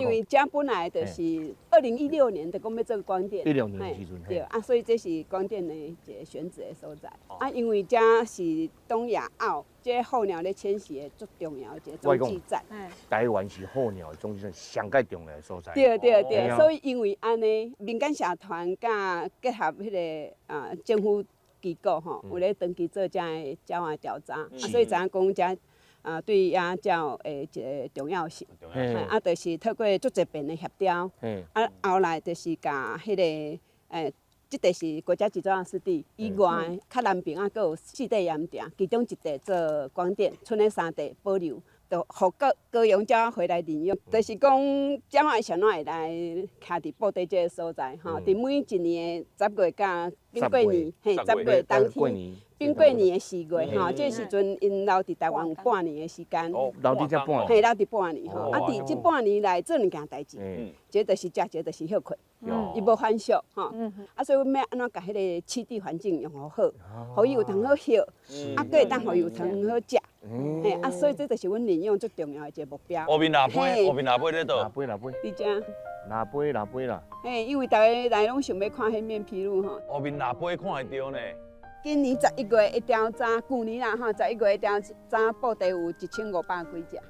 因為遮本來就是2016年就講欲做光電， 16年的時陣。對啊，所以這是光電的一個選址的所在。啊，因為遮是東亞澳這候鳥咧遷徙的足重要的一個中繼站。台灣是候鳥的中繼站，上蓋重要的所在。對對對，所以因為按呢，民間社團佮結合彼個政府機構吼，有咧長期做遮的鳥仔調查，啊，所以知影講遮對野鳥的一個重要性。啊，就是透過足濟遍的協調，啊，後來就是共彼個這塊是國家級重要濕地以外，較南邊啊，閣有四塊鹽埕，其中一塊做光電，賰的三塊保留，就予高高陽鳥回來領養。就是講鳥仔是按怎會來徛佇布袋這个所在吼？佇每一年的十月佮丙過年，嘿，十月冬天，丙過年的4月吼，這時陣𪜶留佇台灣有半年的時間。留佇遮半年。嘿，留佇半年吼。啊，佇這半年內做兩件代誌，一個就是食，一個就是歇睏。伊無繁殖吼。啊，所以阮欲按怎共彼個棲地環境用予好，予伊有通好歇，啊，閣會當予伊有通好食。嘿，啊，所以這就是阮認養最重要的一個目標。烏面蜊飛，烏面蜊飛咧佗？蜊飛蜊飛。佇遮。蜊飛蜊飛啦。嘿，因為逐家來攏想欲看彼面琵鷺吼。烏面蜊飛看會著呢。今年11月的調查，舊年啦吼，十一月的調查，布袋有1500幾隻。